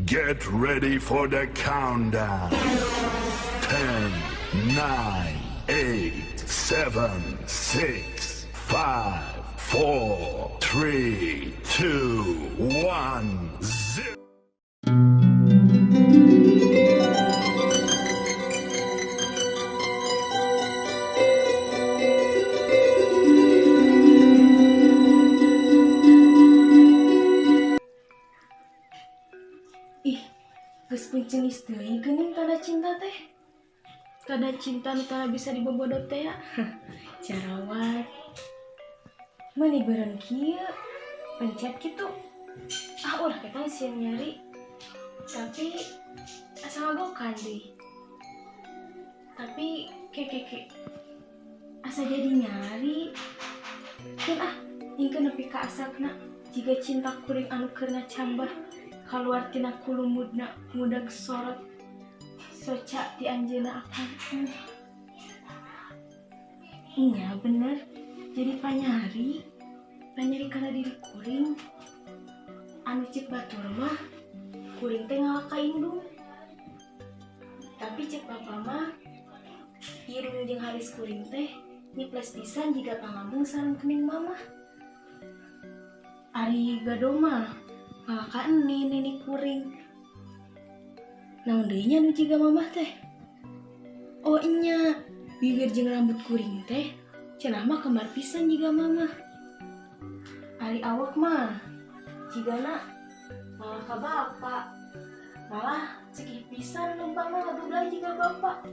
Get ready for the countdown. 10, 9, 8, 7, 6, 5, 4, 3, 2, 1, 0. Ih, geus punceungis deui geuning tanda cinta teh. Tanda cinta nu tara bisa dibobodot teh ya. Jarawat. Meuni beureum kieu, pencet kitu. Ah, ulah kita sieun nyari. Tapi asa ngagokan deui. Tapi ke ke ke asa jadi nyari. Keun ah, ingkeun nepi ka asakna jiga cinta kuring anu keur ngacambah kaluar tina kulumudna ngudag sorot soca ti anjeunna akan. Iya bener, jadi panyari panyari kana diri kuring anu cek batur mah kuring teh ngalah ka indung, tapi cek bapak mah irung jeung halis kuring teh nyiples pisan jiga pangambung sareng kening mamah. Ari gado mah ngalah ka eni nini kuring. Naon deui nya nu jiga mamah teh? Oh nya, bibir jeung rambut kuring teh cenah mah kembar pisan jiga mamah. Ari awak mah jigana malah ka bapak, malah cekih pisan lempang mah ngageblay jiga bapak.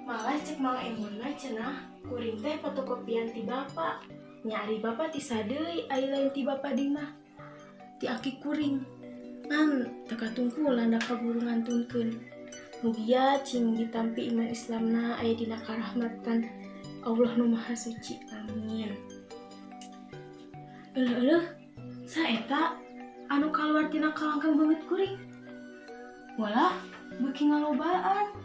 Malah cek Mang Emon cenah kuring teh fotokopian ti bapak. Nya ari bapak ti sadeui ari lain ti bapak di mah ti aki kuring. Ngan teu katungkulan da kaburu ngantunkeun. Mugia cing ditampi iman Islamna aya dina karahmatan Allah nu Maha Suci, amin. Euleuh euleuh, saeta anu kaluar tina kalangkang beungeut kuring? Walah, beuki ngalobaan.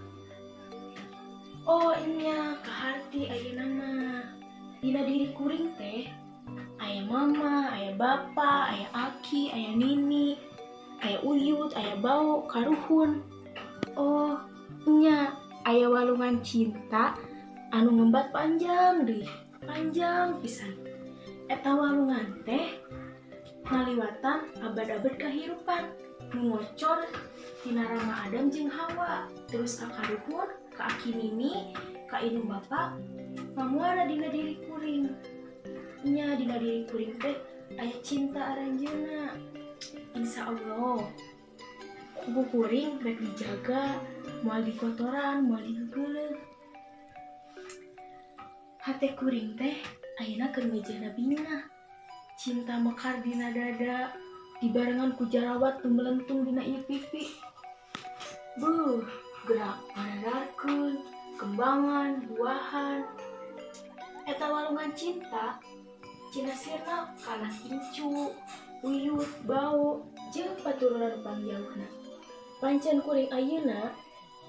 Oh nya, kaharti ayeuna mah. Dina diri kuring teh aya mama, aya bapa, aya aki, aya nini, aya uyut, aya bau, karuhun. Oh nya, aya walungan cinta anu ngembat panjang deui, panjang pisan. Eta walungan teh ngaliwatan abad-abad kahirupan, nu ngocor tina Rama Adam jeung Hawa, terus ka karuhun, ka aki nini, ka indung bapa, ngamuara dina diri kuring. Nya dina diri kuring teh aya cinta aranjeunna. Insya Allah kuku kuring rek dijaga, moal dikotoran, moal digegeuleuh. Hate kuring teh ayeuna keur ngejehna bingah. Cinta mekar dina dada, dibarengan ku jarawat nu melentung dina ieu pipi. Beuh, gerak ngadadarkeun, kembangan, buahan. Eta walungan cinta cina sirna kana incu, uyut, bau, jeung paturunan pangjauhna. Pancen kuring ayeuna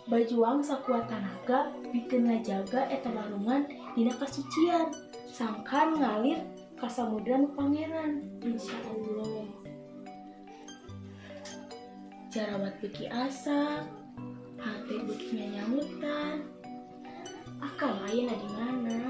bajuang sakuat tanaga pikeun ngajaga eta walungan dina kasucian, sangkan ngalir ka samudra nu pangeran, insyaallah. Jarawat beuki asak, hate beuki nyanyahutan. Akal ayeuna di mana?